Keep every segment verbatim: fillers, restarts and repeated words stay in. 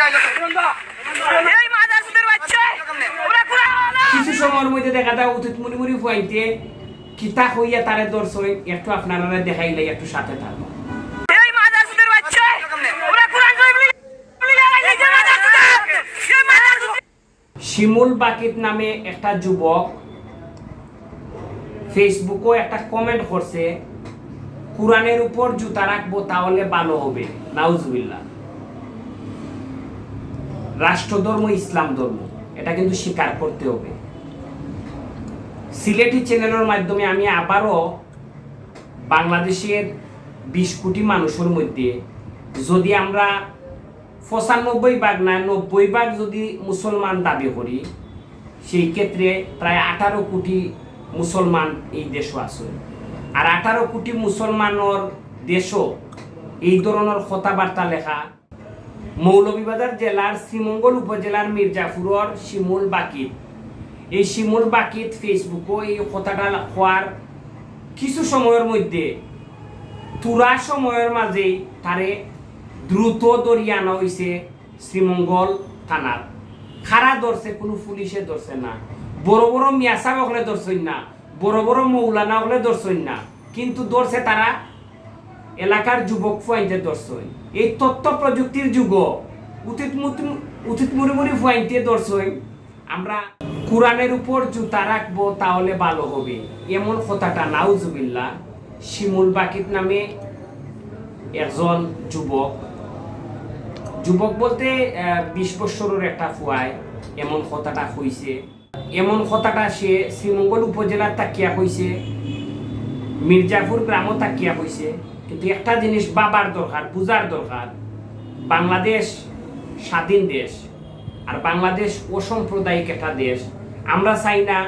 এই মাদারচোদের বাচ্চা, ওরা কোরআন কিছু সময়র মধ্যে দেখা যায় উচিত মুড়ি মুড়ি ফুয়াইন্তে কিতা কইয়া তারে ধরছইন, একটু আপনারারে দেখাইলাই, একটু সাথে থাকো। এই মাদারচোদের বাচ্চা, ওরা কোরআন শরীফ নিয়ে, নিয়ে গেছে, মাদারচোদ। এই মাদারচোদ। শিমুল বাকিত নামে একটা যুবক Facebook-ও একটা comment করছে, "কোরআনের উপর জুতা রাখবো তাহলে ভালো হবে।" নাউজুবিল্লাহ। রাষ্ট্রধর্ম ইসলাম ধর্ম, এটা কিন্তু স্বীকার করতে হবে। সিলেটি channel-র মাধ্যমে আমি আবারও বাংলাদেশের বিশ কোটি মানুষের মধ্যে যদি আমরা পঁচানব্বই ভাগ না, নব্বই ভাগ যদি মুসলমান দাবি করি, সেই ক্ষেত্রে প্রায় আঠারো কোটি মুসলমান এই দেশো আছে। আর আঠারো কোটি মুসলমানর দেশো এই ধরনের কথাবার্তা লেখা। মৌলভীবাজার জেলার শ্রীমঙ্গল উপজেলার মির্জাপুরর শিমুল বাকিত, এই শিমুল বাকিত Facebook-ও এই কথাটা কওয়ার কিছু সময়র মধ্যে, থুড়া সময়র মাঝেই তারে দ্রুত ধরিয়া আনা অইছে শ্রীমঙ্গল থানাত। কারা ধরছে? কুনু পুলিশে ধরছে না, বড় বড় মিয়াসাব অকলে ধরছইন না, বড় বড় মৌলানা অকলে ধরছইন না, কিন্তু ধরছে তারা এলাকার যুবক ফুয়াইন্তে ধরছইন। এই তথ্য প্রযুক্তির যুগো উচিত মুত-, উচিত মুড়ি মুড়ি ফুয়াইন্তে ধরছইন। আমরা কোরআনের উপর জুতা রাখবো তাহলে ভালো হবে, এমন কথাটা নাউজুবিল্লাহ। শিমুল বাকিত নামে একজন যুবক, যুবক বলতে, আহ, বিশ বৎসরের একটা ফুয়ায় এমন কথাটা কইছে। এমন কথাটা সে শ্রীমঙ্গল উপজেলার থাকিয়া কইছে, মির্জাপুর গ্রামও থাকিয়া কইছে। কিন্তু একটা জিনিস ভাবার দরকার, বুঝার দরকার, বাংলাদেশ স্বাধীন দেশ, আর বাংলাদেশ অসাম্প্রদায়িক একটা দেশ। আমরা চাই না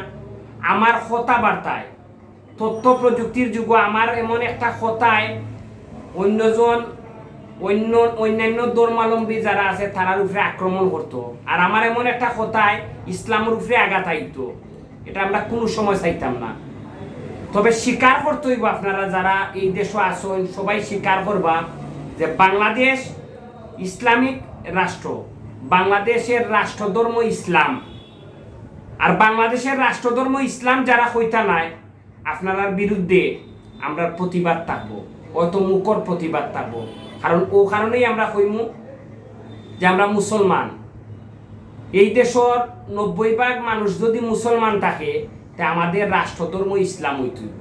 আমার কথাবার্তায়, তথ্য প্রযুক্তির যুগো আমার এমন একটা কথায় অন্যজন, অন্য, অন্যান্য ধর্মাবলম্বী যারা আছে তারার উপরে আক্রমণ করতো, আর আমার এমন একটা কথায় ইসলামের উপরে আঘাত আইতো। এটা আমরা কোনো সময় চাইতাম না। তবে স্বীকার করতে হইব, আপনারা যারা এই দেশো আছেন সবাই স্বীকার করবা যে বাংলাদেশ ইসলামিক রাষ্ট্র, বাংলাদেশের রাষ্ট্রধর্ম ইসলাম। আর বাংলাদেশের রাষ্ট্রধর্ম ইসলাম যারা কইতা নায়, আপনারার বিরুদ্ধে আমরা প্রতিবাদ থাকবো, অত মুখর প্রতিবাদ থাকবো। কারণ ও কারণেই আমরা কইমু যে আমরা মুসলমান। এই দেশর নব্বই ভাগ মানুষ যদি মুসলমান থাকে, তে আমাদের রাষ্ট্রধর্ম ইসলাম হইতে হইব।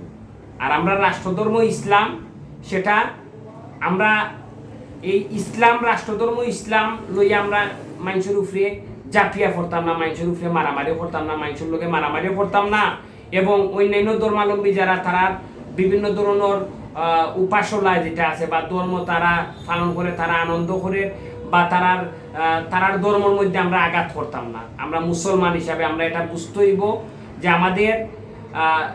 আর আমরা রাষ্ট্রধর্ম ইসলাম, সেটা আমরা এই ইসলাম, রাষ্ট্রধর্ম ইসলাম লইয়া আমরা মানুষের উপরে ঝাঁপিয়া পড়তাম না, মানুষের উপরে মারামারি করতাম না, মানুষের লগে মারামারি করতাম না। এবং অন্যান্য ধর্মাবলম্বী যারা, তারা বিভিন্ন ধরনের, আহ, উপাসনা যেটা আছে বা ধর্ম তারা পালন করে, তারা আনন্দ করে বা তারার, আহ, তারার ধর্মর মধ্যে আমরা আঘাত করতাম না। আমরা মুসলমান হিসাবে আমরা এটা বুঝতে হইব যে আমাদের, আহ,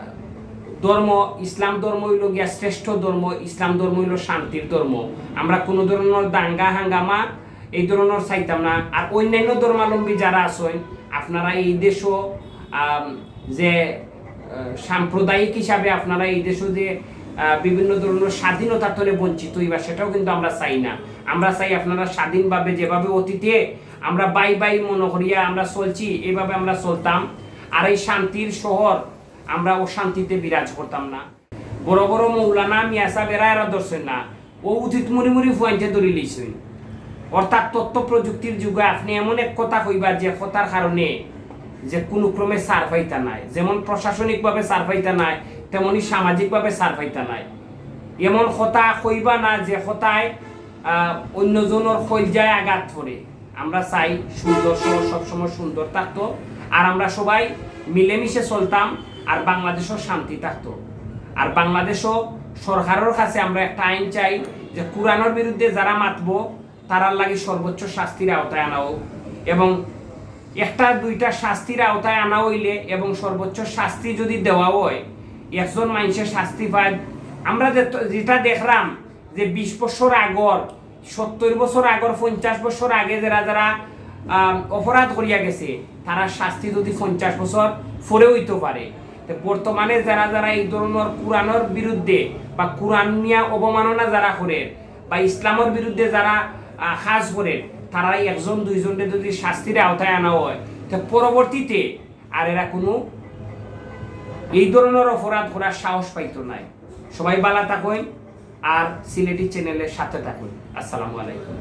ধর্ম, ইসলাম ধর্ম হইল গিয়া শ্রেষ্ঠ ধর্ম, ইসলাম ধর্ম হইল শান্তির ধর্ম। আমরা কোনো ধরনের দাঙ্গা হাঙ্গামা এই ধরনের চাইতাম না। আর অন্যান্য ধর্মাবলম্বী যারা আছেন, আপনারা এই দেশও, আম, যে, আহ, সাম্প্রদায়িক হিসাবে আপনারা এই দেশও যে, আহ, বিভিন্ন ধরনের স্বাধীনতা তনে বঞ্চিত হইবা, সেটাও কিন্তু আমরা চাই না। আমরা চাই আপনারা স্বাধীনভাবে, যেভাবে অতীতে আমরা ভাই ভাই মনে করিয়া আমরা চলছি, এইভাবে আমরা চলতাম। আর এই শান্তির শহর আমরা অশান্তিতে বিরাজ করতাম না। বড় বড় মৌলানা, মিয়া সাহেব, এরা এরা ধরছেন না, ও উচিত মুড়ি মুড়ি ফুয়াইন্তে ধরি লইছেন। অর্থাৎ তথ্য প্রযুক্তির যুগে আপনি এমন এক কথা কইবা, যে কথার কারণে যে কোনো ক্রমে ছাড় পাইতা নাই, যেমন প্রশাসনিকভাবে ছাড় পাইতা নাই, তেমনি সামাজিকভাবে ছাড় পাইতা নাই। এমন কথা কইবা না যে কথায়, আহ, অন্যজনের কইলজায় আঘাত পড়ে। আমরা চাই সুন্দর শহর সবসময় সুন্দর থাকতো, আর আমরা সবাই মিলেমিশে চলতাম, আর বাংলাদেশও শান্তি থাকতো। আর বাংলাদেশও সরকারের কাছে আমরা একটা আইন চাই যে কোরআনের বিরুদ্ধে যারা মাতবো, তারার লাগি সর্বোচ্চ শাস্তির আওতায় আনা হোক, এবং একটা দুইটা শাস্তির আওতায় আনা হইলে এবং সর্বোচ্চ শাস্তি যদি দেওয়া হয়, একজন মানুষের শাস্তি পায়। আমরা যে-, যেটা দেখলাম যে বিশ বছর আগর, সত্তর বছর আগর, পঞ্চাশ বছর আগে যারা যারা, আম, অপরাধ করিয়া গেছে, তারা শাস্তি যদি পঞ্চাশ বছর পরে হইতে পারে, তো বর্তমানে যারা যারা এই ধরনের কোরআনের বিরুদ্ধে বা কোরআন নিয়ে অবমাননা যারা করে বা ইসলামের বিরুদ্ধে যারা, আহ, কাজ করে, তারাই একজন দুইজনরে যদি শাস্তির আওতায় আনা হয়, তো পরবর্তীতে আর এরা কোনো এই ধরনের অপরাধ করার সাহস পাইতো নায়। সবাই ভালা থাকইন আর সিলেটি চ্যানেলের সাথে থাকইন। আসসালামু আলাইকুম।